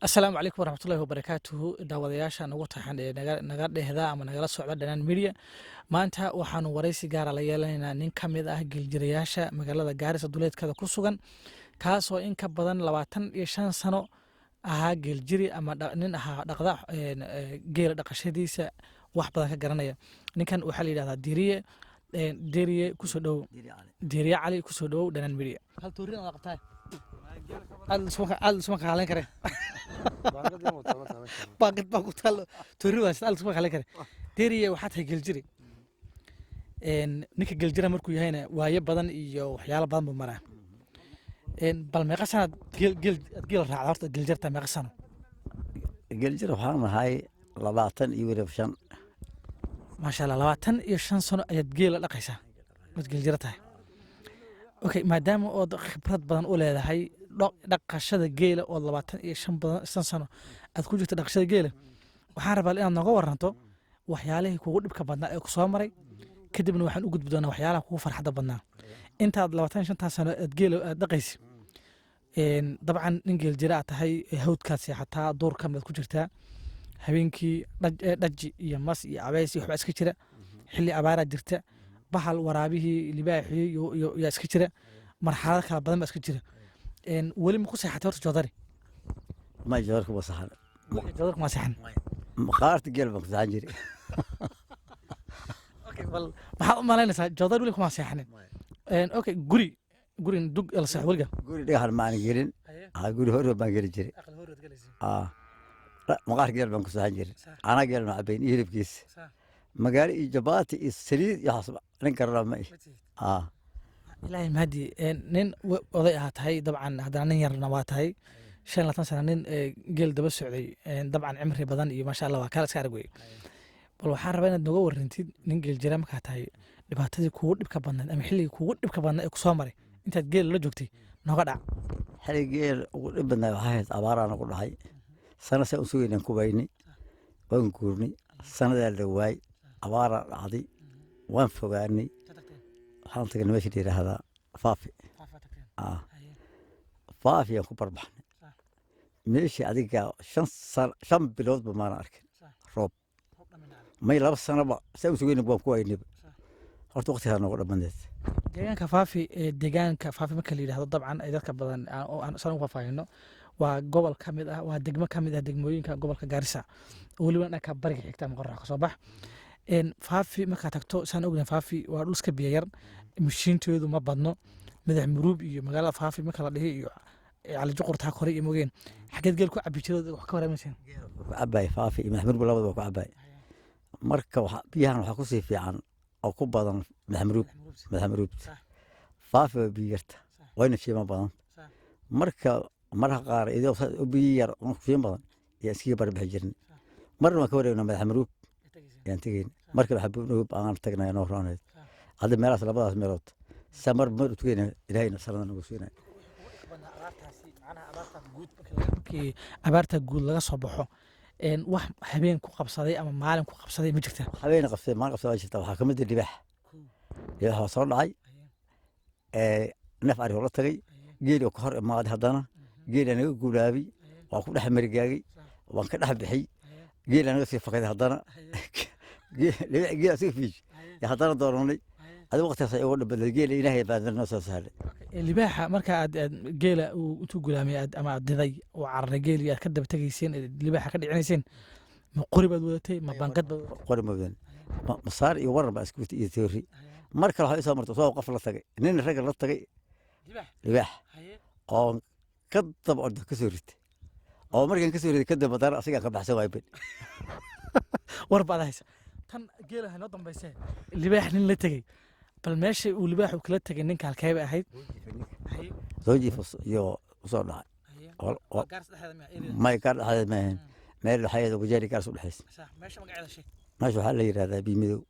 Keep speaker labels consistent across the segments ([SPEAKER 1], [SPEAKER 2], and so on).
[SPEAKER 1] Asalaamu calaykum waraxmatullahi wabarakaatuhu. Daawadayaasha nagu taxan ee naga dhehda ama nagala socda Dhanaan Media, maanta waxaanu waraysi gaara la yeelanaynaa nin ka mid ah geeljirayaasha magaalada Gaarisa duleedkeeda ku sugan, kaasoo in ka badan 25 sano ahaa geeljiri ama nin ahaa dhaqda geela dhaqashadiisa wax badan ka garanaya. Ninkan waxaa la yidhahdaa Diriye. Diriye, kusoo dhowow. Diriye Cali, kusoo dhowow Dhanaan Media. Hal tuurin aad qabtaa, aad isuma kaalayn kare, baaqid baa ku taalo, tuuri waa aad isuma kaalayn kare. Deriye, waxaa tahay geeljiri. Ninka geeljira markuu yahayna waayo badan iyo waxyaalo badan buu maraa. Bal meeqa sanaad geel aad geela raacda horta, geeljirta meeqa sano?
[SPEAKER 2] Geeljir waxaan ahay labaatan iyo weliba shan.
[SPEAKER 1] Maasha Allah, 25 sano ayaad geela dhaqaysaa ood geeljira tahay. Okay, maadaama ood khibrad badan u leedahay dhaqashada geela, ood 25 badan shan sano aad ku jirta dhaqashada geela, waxaan rabaa inaad nooga waranto waxyaalihii kugu dhibka badnaa ee ku soo maray. Kadibna waxaan u gudbi doonaa waxyaalaha kugu farxadda badnaa intaad 25-taa sano aad geela aad dhaqaysi. Dabcan nin geel jira aad tahay, hawdkaad seexataa, duurkan baad ku jirtaa, habeenkii dhaji iyo mas iyo abeys iyo waxbaa iska jira, xilli abaaraa jirta, bahal waraabihii, libaaxii yaa iska jira, marxalado kala badan baa iska jira. Weli ma ku seexatay horta joodari?
[SPEAKER 2] Ma, joodar kuma saxan.
[SPEAKER 1] Joodar kuma seexan?
[SPEAKER 2] Maqaarta geel baan ku saxan jiray.
[SPEAKER 1] Okay, bal maxaad u malaynaysaa, joodar weli kuma seexanin. Okay, guri dug la seexo weliga?
[SPEAKER 2] Guri dhagaxan ma aanan gelin. Guri hore baan geli jiray. Maqaar geel baan ku saxan jiray, caana geel ma cabayn iyo hilibkiisa. Magaalo iyo jabaati iyo saliid iyo waxaas nin karana ma ihi.
[SPEAKER 1] Ilaahay mahadi. Nin oday ahaa tahay dabcan, haddana nin yarna waa tahay. 25 sano nin geel daba socday, dabcan cimri badan iyo maasha Allah waa kala iska arag wey. Bal waxaan rabaa inaad nooga warantid, nin geel jira markaa tahay, dhibaatadii kugu dhibka badnayd ama xilligii kugu dhibka badnayd ee kusoo maray intaad geel la joogtay nooga dhac.
[SPEAKER 2] Xilli geel ugu dhib badnaa waxaa ahayd abaaraan ugu dhahay. Sana saa u sugaynaan ku waynay, waan guurnay, sanadaa la waay, abaaraa dhacday, waan fogaanay. Waxaan tagnay meesha la yidhaahdaa Faafi. Faafi aan ku barbaxnay. Meeshii adiga 5 sano, 5 biloodba maana arkin roob. May, 2 sanoba saa u sugayna waan ku waynayba. Horta waqtigaa noogu dhammaneed.
[SPEAKER 1] Deegaanka Faafi, ee deegaanka Faafi marka la yidhahdo, dabcan ay dadka badan oo aan san u faahfaahino, waa gobol ka mid ah, waa degmo ka mid ah degmooyinka gobolka Gaarisa, oo weliba dhanka bariga xigta ama qorax kasoo bax. Faafi markaad tagto, saan ognahay, Faafi waa dhul iska biyo yar, mishiintoodu ma badno. Madax Muruub iyo magaalada Faafi marka la dhihi iyo Cali Juqurtaa kore iyo mogeen, xageed geel ku cabi jiro, wax ka waramayseen?
[SPEAKER 2] Ku cabaay Faafi iyo Madax Muruub, labadaba ku cabaay. Marka biyahan waxaa kusii fiican oo ku badan Madax Muruub. Madax Muruub, Faafi waa biyo yarta, wayna shiima badan. Marka mararka qaar idoo saas u biyo yar oo shiima badan ayaan iskaga barbixi jirnay. Marna waan ka wareegnaa, Madax Muruub ayaan tegeyna. Marka Madax Muruub aan tagnay noo rooneed. Hadda meelahaas, labadaas meelood saa mar mar u tugeyna, Ilaahayna sanada nagu siinay.
[SPEAKER 1] Markii abaarta guud laga soo baxo, wax habeen ku qabsaday ama maalin ku qabsaday ma jirta?
[SPEAKER 2] Habeen qabsay, maalin qabsay waa jirta. Waxaa kamid ah libaax. Libaax waa soo dhacay, neef ari oo la tagay, geeli oo ka hor imaaday. Haddana geeli naga guulaabay, waan ku dhex marigaagay, waan ka dhex bixay, geeli naga sii fakaday. Haddana geel asiga fiij haddana dooranay. Adi waqtigaas ay ugu dhibadlay geela, Ilaahay baa noo soo sahlay.
[SPEAKER 1] Libaaxa marka aad geela uu intuu gulaamay aad ama aad diday oo cararay geeli, aad ka daba tegayseen, libaaxa ka dhicinayseen, ma qori baad wadatay, ma bangad baad wadatay?
[SPEAKER 2] Qori ma wadan, masaar iyo waran baa isku watay iyo toori. Mar kale waxaa isoo martay soo qof la tagay, nin ragga la tagay libaax oo ka daba orda, ka soo ritay, oo markaan ka soo riday kadib haddana asigaa ka baxsan waay.
[SPEAKER 1] War baad haysa. Tan geela ha noo dambaysee, libaax nin la tegey, bal meesha uu libaaxu kala tegay ninka halkee bay ahayd?
[SPEAKER 2] Soo jiif iyo usoo dhacay. May, gaar dhexdeed ma ahayn, meel dhexeeda Wajeeri Gaars u dhexeysa. Meesha waxaa la yidhahdaa Biimadow.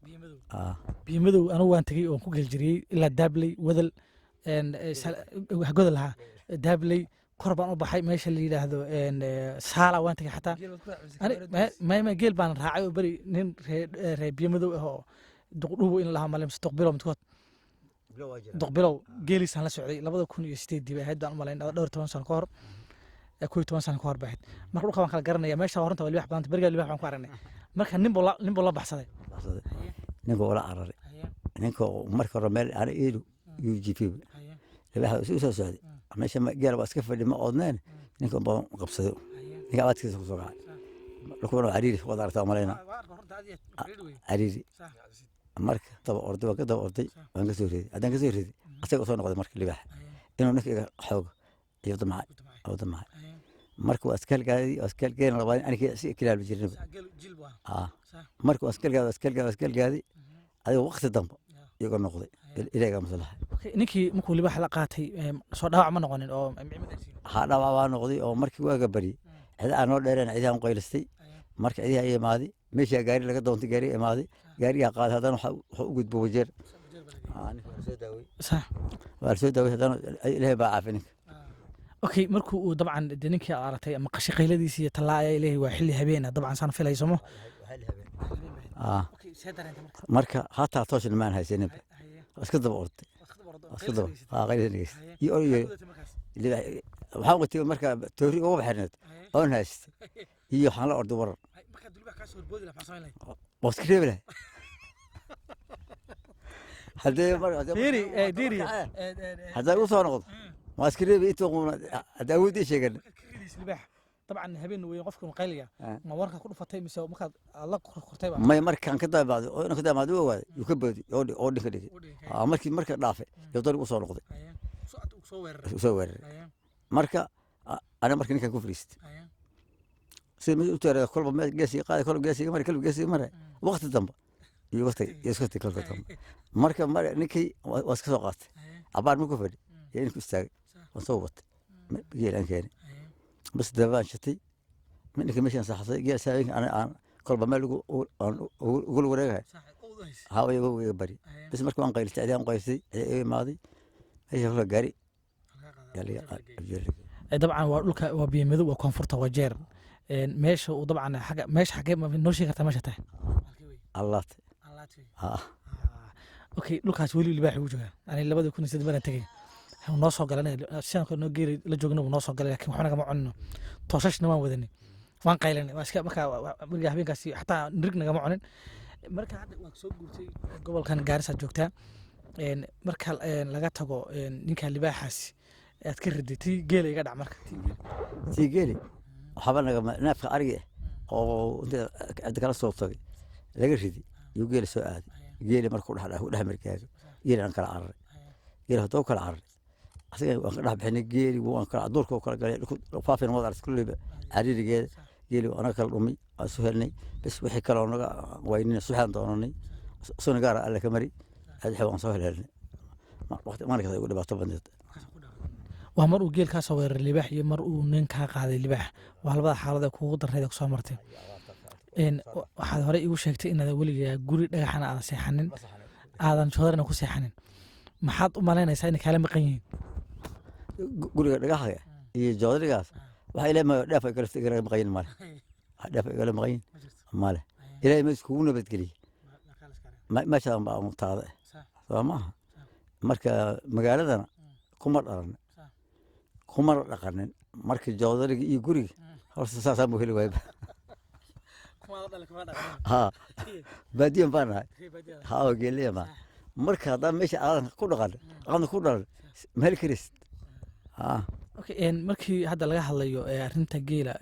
[SPEAKER 1] Biimadow anigu waan tegey oon ku geeljiriyey ilaa Daabley, Wadal, Godol lahaa Daabley, kor baan u baxay meesha la yidhaahdo Saala waan tegey xataa. May, geel baan raacay oo beri nin ree Biimadow ah oo Duqdhubo in lahaa male mise Duqbilow, midkood Duqbilow, geeliisaan la socday. 2008-dii bay ahayd baan u malayn, dhowr toban sano ka hor. 11 sano ka hor baahayd. Marka dhulka waan kala garanaya, meesha waa runta waa libaax badanta, berigaa libaax baan ku aragnay. Marka nin buu la baxsaday.
[SPEAKER 2] Baxsaday. Ninka ula cararay, ninka marka hore meel ana iidu yuu jiifiyey, libaaxa isu soo socday meesha, geela waa iska fadhi, ma oodneen, ninka baa qabsaday, ninka abaadkiisa kusoo kacay. Dhulkuna waa cariiri, waad aragtaa malayna, cariiri. Marka daba orday, waan ka daba orday, waan ka soo riday. Haddaan ka soo riday, asaga usoo noqday. Marka libaaxa inuu ninka iga xoogo iyo damcay oo damcay. Marka waa iska halgaaday, waa iska halgeena labaad, aniga si kilaalba jirnaba. Marka waa iska halgaaday, waa iska halgaaday, waa iska halgaaday, adiga waqti dambe iyaga noqday, ilaahiga maslaxa.
[SPEAKER 1] Okay, ninkii markuu libaax la qaatay, soo dhaawac ma noqonin oo micma gaarsiin?
[SPEAKER 2] Haa, dhaawac baa noqday oo markii waaga baryey cida aan noo dheereen, cidahan qaylistay. Marka cidihi ay imaaday, meeshaa gaari laga doontay, gaari imaaday, gaarigaa qaaday. Haddana wuxuu u gudbo Wajeer. Ninka waa lasoo daawey. Waa lasoo daawey, haddana Ilaahay baa caafi ninka.
[SPEAKER 1] Okay, markuu uu dabcan dee ninkii aad aragtay ama qashay qayladiisi iyo talaa ayaa leeyahay, waa xilli habeen ah dabcan, saan filayso mo.
[SPEAKER 2] Marka hataa tooshna maan haysaninba, waa iska daba orday, waa iska daba qaylada dhegeystay iyo iyo waxaan watay marka toori uga xirneed oon haystay iyo waxaan la orday warar, waa iska reebi lahay haddee
[SPEAKER 1] Diiri, diiri.
[SPEAKER 2] Hadday u soo noqdo waa iska reebi intuu hadda awoodii sheegan.
[SPEAKER 1] Libaax dabcan habeen weyn, qofka uu qayliya, ma warka ku dhufatay mise markaad aad la kortay ba?
[SPEAKER 2] May, markaan ka daba oo ka daba u ogaaday, yuu ka boodi oo dhinka dhigay. Markii marka dhaafay iyo dariiq u soo noqday, soo weeraray. Marka ana marka ninkan ku fariistay sida mid u teeray, kolba meel gees iga qaaday, kolba gees iga maray, kolba gees iga maray. Waqti dambe iyo waqti iyo iska tagay kolka dambe. Marka mar ninkii waa iska soo qaatay, cabaar markuu fadhi iyo ninku istaagay, waan soo watay, geel aan keenay, bas dabaan shatay ninka meeshaan saxsay geel saawinka ana aan kolba meel ugu aan ugu wareegahay haa iyaga iga bari. Bas marka waan qaylistay, cidaan qaylistay, cid iga imaaday meesha, kolka gaari yaa laga qaaday.
[SPEAKER 1] Dabcan waa dhulka waa biyo madow, waa koonfurta Wajeer. Meesha uu dabcan xagga meesha xaggee ma noo sheegi kartaa meesha tahay?
[SPEAKER 2] Allaate haa.
[SPEAKER 1] Okay, dhulkaas weli libaax ugu joogaa. Ani 2008 maraan tegey wuu noo soo galay, aniga sidaan kale noo geeli la joogna wuu noo soo galay, laakiin waxba nagama cunino, toosashna waan wadanay, waan qaylanay, waa iska marka weligaa habeenkaasi xataa nirig nagama cunin. Marka hadda waa soo guurtay, gobolkan Gaarisa joogtaa. Marka laga tago ninka libaaxaasi aad ka riday, tii geela iga dhac marka, tii geela.
[SPEAKER 2] Tii geeli waxba nagama, neefka ariga oo inta cid kala soo tagay laga ridi yuu geeli soo aaday. Geeli markuu dhex dhex markaago, geeli aan kala cararay, geeli hadduu kala cararay asaga waan ka dhex bixinay. Geeli waan kala duurka u kala galay, faafin wad aragtay kulleyba cariirigeeda. Geeli anaga kala dhumay, waan isu helnay. Bas wixii kaloo naga waynina subaxaan doonanay, isuna gaara alle ka mari adxe, waan soo helhelnay. Waqti maalinkaas ay ugu dhibaato badneed.
[SPEAKER 1] Waa mar uu geel kaa soo weeraray libaax iyo mar uu nin kaa qaaday libaax, waa labada xaalad ee kugu darnayd ee kusoo martay. Waxaad horey igu sheegtay inaadan weligaa guri dhagaxana aadan seexanin, aadan joodarina ku seexanin. Maxaad u malaynaysaa inay kaala maqan yihiin?
[SPEAKER 2] Guriga dhagaxa iyo joodarigaas waxa ilaahay ma dheef ay igala maqayin male, wax dheef ay igala maqayin male. Ilaahay ma iskugu nabadgeliyey meeshaan baa un taada soo maaha. Marka magaaladana kuma dhalan, kumana dhaqanin. Marka joodariga iyo guriga horta saasaan buu heli waayba. Ha, baadiyan baan nahay, ha, oo geeliya ma. Marka haddaan meesha aadan ku dhaqan, aadan ku dhalan, ma heli karaysid, ha.
[SPEAKER 1] Okay, markii hadda laga hadlayo arrinta geela,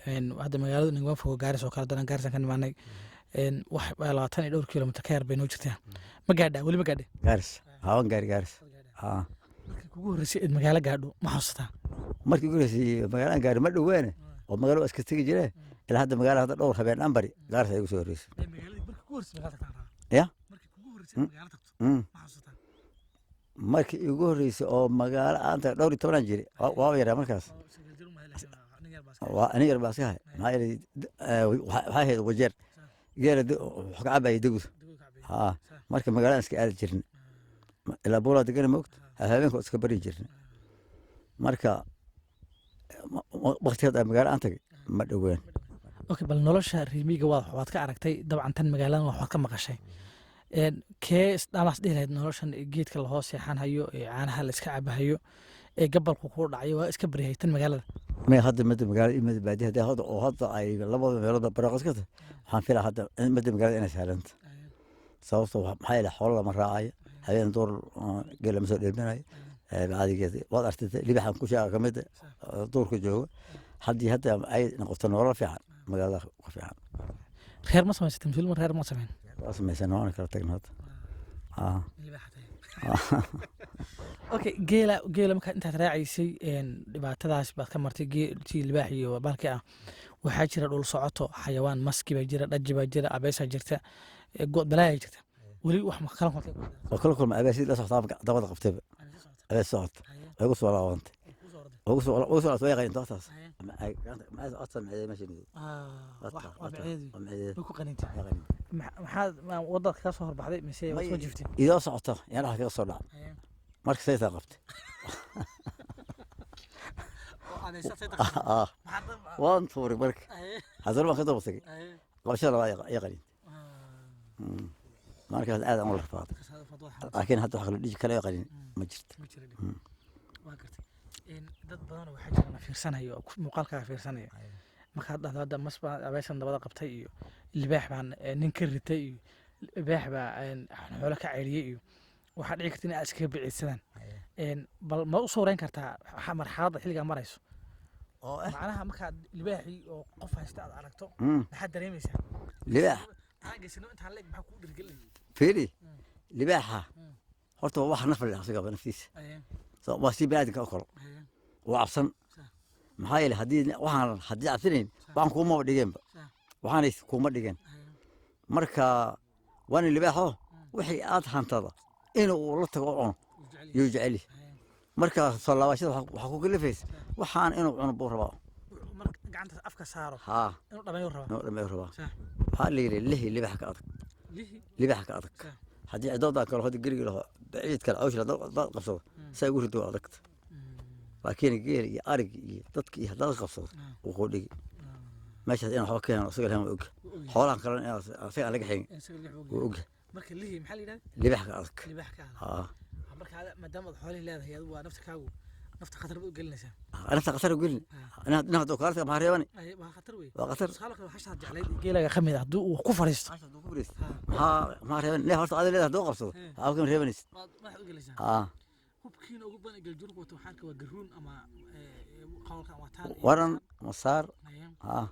[SPEAKER 1] hadda magaalada nagama fogo Gaaris oo kale, haddana Gaarisaan ka nimaanay, wax 20 iyo dhowr kilomitir ka yar bay noo jirtaa. Ma gaadhaa weli? Ma gaadhe?
[SPEAKER 2] Gaaris hawan gaari Gaaris, ha.
[SPEAKER 1] Markii kugu horreysay eed magaalo gaadho ma xasuusataa?
[SPEAKER 2] Markii ugu horreysay magaalaan gaari ma dhoweene oo magaalo waa iska tegi jiree. Ilaa hadda magaala hadda dhowr habeen aan bari, Gaaris ay igu soo horreysay.
[SPEAKER 1] Magaaladii markii kugu horreysay magaalo tagtaan rabaa.
[SPEAKER 2] Ya.
[SPEAKER 1] Markii kugu horreysay magaalo tagto ma xasuusataa?
[SPEAKER 2] Markii igu horreysay oo magaalo aan tagay dhowr iyo tobanaan jiri, waaba yaraa markaas, waa aniga yar baa iska hay. Maxaa yeelay waxay ahayd Wajeer, geela wuxuu ka cabayay degud, ha. Marka magaaladaan iska aadi jirnay ilaa buulaa degana moogta, habeenka waa iska bari jirnay. Marka waqti hadda magaalo aan tagay ma dhoween.
[SPEAKER 1] Okay, bal nolosha reer miyiga waad ka aragtay dabcan, tan magaaladan wax waad ka maqashay. Kee isdhaamaas dhihi lahayd noloshan geedka lahoo seexan hayo ee caanaha la iska cabahayo Ee gabalku kuu dhacay waa iska baryay tan magaalada.
[SPEAKER 2] May, hadda mada magaalada iyo mada baadiya hadda hadda oo hadda ay labada meelood baraqas ka tahay, waxaan filaa hadda in mada magaalada inay sahlanta, sababtoo maxaa yeelay xoolo lama raacayo habeen duur, geel lama soo dheelminayo. Caadigeed waad aragtay libaxan ku sheega kamid ah duurka jooga. Haddii hadda ay noqoto nolol fiican, magaalada ka fiican.
[SPEAKER 1] Reer ma samaysatay mas-uul? Ma reer ma samayn?
[SPEAKER 2] Waa samaysan, waana kala tagna hadda.
[SPEAKER 1] Okay, geela markaa intaad raacaysay, dhibaatadaas baad ka martay, tii libaax iyo balki ah. Waxaa jira dhul socoto, xayawaan maski baa jira, dhaji baa jira, abeesaa jirta, balaaya jirta. Weli wax ma kala kulantay?
[SPEAKER 2] Waa kala kulma. Abees la socota dabada qabtayba, abees socota way ku soo laabantay, way ku soo laabatay, way qaynta taas. Maxay codsan meesha?
[SPEAKER 1] Waa micdeedu way ku qanintay. Maxaad wadada kaga soo horbaxday mise waad soo jiftay?
[SPEAKER 2] Idoo socota yaan dhaxda kaga soo dhacay, marka saytaa qabtay, waan tuuray. Marka haddana waan ka daba tagay, qabashada labaad iyo qalintay. Markaas aad aan ula rafaaday, laakiin hadda wax kale dhiji kale qalin ma jirto.
[SPEAKER 1] Waa gartay. Dad badan waxaa jira na fiirsanayo oo muuqaalkaaga fiirsanaya. Markaad dhahdo hadda mas baan abeesan dabada qabtay iyo libaax baan nin ka ritay iyo libaax baa xoolo ka celiyey iyo waxaa dhici karta in aad iskaga biciidsadaan. Bal ma u sawreyn kartaa marxaladda xilligaa marayso? Macnaha markaad libaaxii oo qof haysta aad aragto, maxaad dareemaysaa?
[SPEAKER 2] Libaax.
[SPEAKER 1] Geesino intaan leeg maxaa kugu dhiirigelinaya?
[SPEAKER 2] Fiiri, libaaxa horta waa wax naf leh asagaba naftiisa. Waa si biniaadamka oo kale, waa cabsan. Maxaa yeelay haddii waxaan haddii cabsanayn, waxaan kuumaba dhigeenba, waxaanay kuuma dhigeen. Marka waana libaaxo, wixii aad hantada inuu la tago oo cuno yuu jecel yahay. Marka soo laabashada waxaa ku kalifaysa waxaan inuu cuno buu rabaa.
[SPEAKER 1] Marka gacanta afka saaro, inuu dhameeyo rabaa.
[SPEAKER 2] Inuu dhameeyo rabaa. Waxaa la yidhi lihi libax ka adag.
[SPEAKER 1] Lihi?
[SPEAKER 2] Libax ka adag. Haddii cidoodan kale hadda gerigi laho baciid kale cawsha hadaad qabsado, saa ugu rido waa adagta, laakiin geel iyo arig iyo dadka iyo haddaad qabsado, wuu kuu dhigi meeshaas in waxba ka helan isaga lahayn. Waa og xoolahan kalena in asaga aan laga xigin. Wuu og.
[SPEAKER 1] Marka lihi maxaa la yidhahda?
[SPEAKER 2] Libax ka adag.
[SPEAKER 1] Libax ka adag.
[SPEAKER 2] Haa.
[SPEAKER 1] Marka maadaama aad xoolihii leedahay, adigu waa nafta kaagu nafta khatar baad u gelinaysaa.
[SPEAKER 2] Nafta khatar u gelin nin hadduu kaala taga, maxaa reebani?
[SPEAKER 1] Waa khatar wey.
[SPEAKER 2] Waa khatar.
[SPEAKER 1] Tusaale kale, hashaad jeclayd geelaga ka mid ah haddii uu ku fadhiisto,
[SPEAKER 2] maxaa reeban? Neef horta adiga leedahay hadduu qabsado, waxba kama reebanaysid.
[SPEAKER 1] Waad madaxa u gelaysaa.
[SPEAKER 2] Haa.
[SPEAKER 1] Hubkiina ugu badan ee geeljuurka wato waxaan waa garuun ama qawlka wataan.
[SPEAKER 2] Waran masaar. Haa,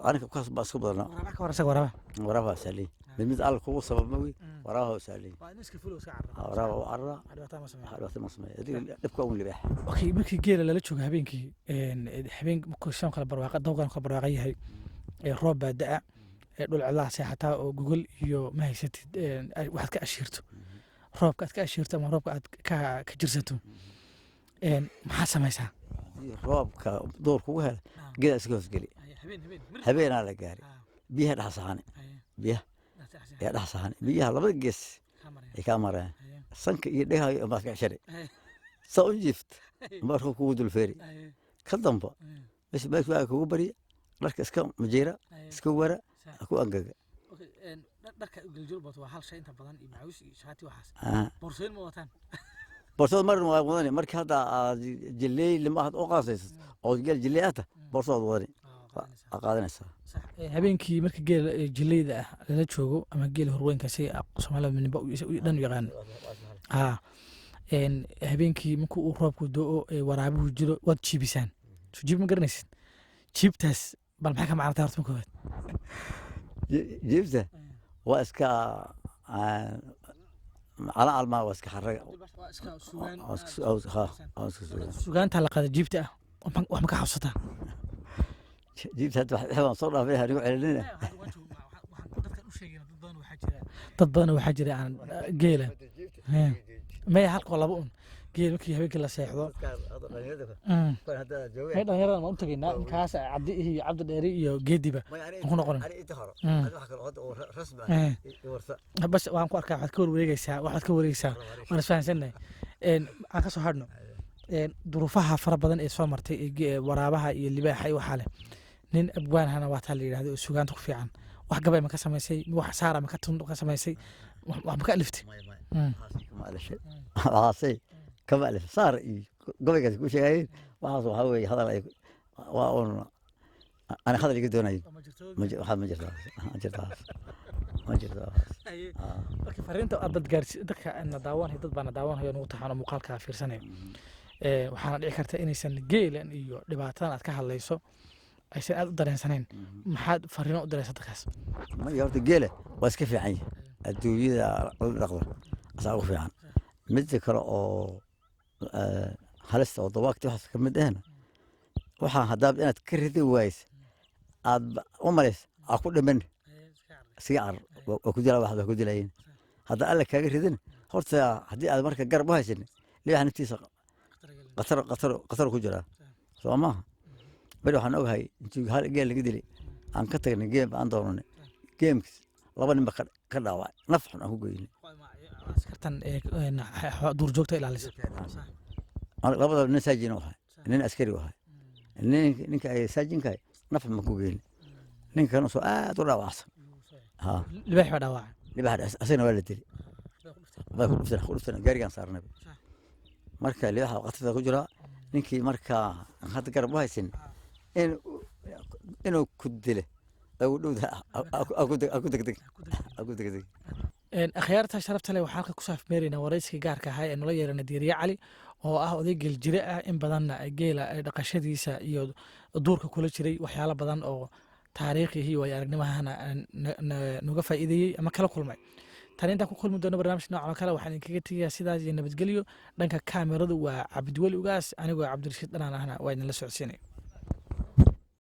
[SPEAKER 2] aniga kaas baa isku badanaa.
[SPEAKER 1] Waraaba ka war isaga, waraaba?
[SPEAKER 2] Waraabaa saaliy mid mid alla kugu sabab mawi, waraabaa saaliy.
[SPEAKER 1] Waa in iska fulo, iska carara.
[SPEAKER 2] Waraaba u carara.
[SPEAKER 1] Wax dhibaataa ma sameeyo.
[SPEAKER 2] Wax dhibaato ma sameeyo. Adiga dhibka un libaax.
[SPEAKER 1] Okay, markii geela lala joogo habeenkii, habeen markuu shan kala barwaaqa, dawgan kala barwaaqa yahay, roob baa da'a, dhul cidlaha seexataa oo gogol iyo ma haysatid, waxaad ka ashiirto roobka, aad ka ashiirto ama roobka aad ka jirsato, maxaad samaysaa?
[SPEAKER 2] Haddii roobka duur kugu hela, geeda iska hoosgeli.
[SPEAKER 1] Habeen habeen.
[SPEAKER 2] Habeenaa la gaari, biyaha dhex saxani, biyaha yaa dhex saxani, biyaha labada gees ay kaa marayaan, sanka iyo dhegaha baad ka ceshani, saa u jiift marka kugu dulfeeri ka damba meesha meesha waa kugu barya, dharka iska majiira, iska wara, ha ku angaga.
[SPEAKER 1] Dharka geljir bato waa hal shay inta badan iyo macawiis iyo shaati waxaas. Boorsooyin ma wataan?
[SPEAKER 2] Boorsada marin waa wadani. Markii hadda aad jiley lima aad u qaasaysid oo geel jiley aad tahay, boorsadaad wadani, aa qaadanaysaa.
[SPEAKER 1] Habeenkii marka geela jileyda ah lala joogo ama geela horweynka si Soomaalida ninba dhan u yaqaan, ha habeenkii markuu uu roobku do-o ee waraabuhu jiro, waad jiibisaan. Soo jiib ma garanaysid? Jiibtaas bal maxay ka macno tahay horta marka koowaad?
[SPEAKER 2] Jiibta waa iska cala almaa, waa iska xaraga. Waa iska sugaan.
[SPEAKER 1] Sugaanta la qaada jiibta ah wax ma ka xabsataa?
[SPEAKER 2] Jiibta hadda wax baan soo dhaafay, anigu celinina.
[SPEAKER 1] Dad badan waxaa jira aan geela maya halkoo laba un geel markii habeenkii la seexdo. May, dhalinyarada waan u tegaynaa ninkaas Cabdi iyo Cabdi Dheeri iyo Geediba aan ku noqonin. Bas waan ku arkaa, waxaad ka warwareegaysaa, waxaad ka wareegaysaa, waan isfahansannahay. Aan ka soo hadhno duruufaha fara badan ee soo martay ee waraabaha iyo libaaxa iyo waxaa leh. Nin abwaanhana waa taa la yidhahdo oo sugaanta ku fiican. Wax gabay ma ka samaysay? Wax saara ma ka tun ka samaysay? Wax ma ka aliftay?
[SPEAKER 2] Kama alifay, waxaasay kama alifay saar iyo Gobolkaas ku sheegayeen waxaas waxaa weeye hadal ay waa uun ani hadal iga doonayin. Waxaad ma jirtaa, ma jirtaa, ma jirtaa.
[SPEAKER 1] Marka fariinta aad dad gaarsi dadka na daawanay, dad baa na daawanaya, nugu taxaan oo muuqaalkaa fiirsanaya. Waxaana dhici karta inaysan geelan iyo dhibaatadan aad ka hadlayso aysan aad u dareensanayn. Maxaad fariino u diraysa dadkaas?
[SPEAKER 2] Maya, horta geela waa iska fiican yahay, adduunyada la dhaqdo asaa ugu fiican. Midda kale oo halista oo dawaagta waxaas ka mid ahna, waxaa haddaad inaad ka ridi waaysa aad u malays aa ku dhiman, iskaga carar, waa ku dilaa, waxaad waa ku dilayin. Hadda Alle kaaga ridin, horta haddii aad marka garab u haysan, libaaxa naftiisa khatar khatar khatar ku jiraa, soo maaha? Beri waxaan ogahay intuu hal geel laga dilay aan ka tagnay geem aan doonanay, geemkiis laba nin ba ka dhaawacay, naf xun aan ku geynay.
[SPEAKER 1] Askartan duurjoogta ilaalisa.
[SPEAKER 2] Labada nin saajin u ahay, nin askari u ahay. Nin ninka ay saajinkahay naf xun baan ku geynay, ninka kan soo aad u dhaawacsan ha.
[SPEAKER 1] Libaax baa dhaawacay?
[SPEAKER 2] Libaaxa asagana waa la dilay, bay ku dhufteen, ku dhufteen gaarigaan saarnay. Marka libaaxa khatarta ku jiraa, ninkii markaa aan hadda garab u haysan in inuu ku dile ugu dhowda, aku degdeg, aku degdeg.
[SPEAKER 1] Akhyaarta sharafta leh, waxaa halka ku saafmeeraynaa waraysiga gaarka ahaa ee nala yeelanay Diiriye Cali oo ah oday geeljire ah, in badanna geela dhaqashadiisa iyo duurka kula jiray, waxyaalo badan oo taariikhihi iyo waayo aragnimahana noga faa'iideeyey ama kala kulmay. Tan intaan ku kulmi doono barnaamij noocan oo kale, waxaan idinkaga tegayaa sidaas iyo nabadgelyo. Dhanka kaamiradu waa Cabdiweli Ugaas, anigoo Cabdirashiid Dhanaan ahna waa idinla socodsiinaya.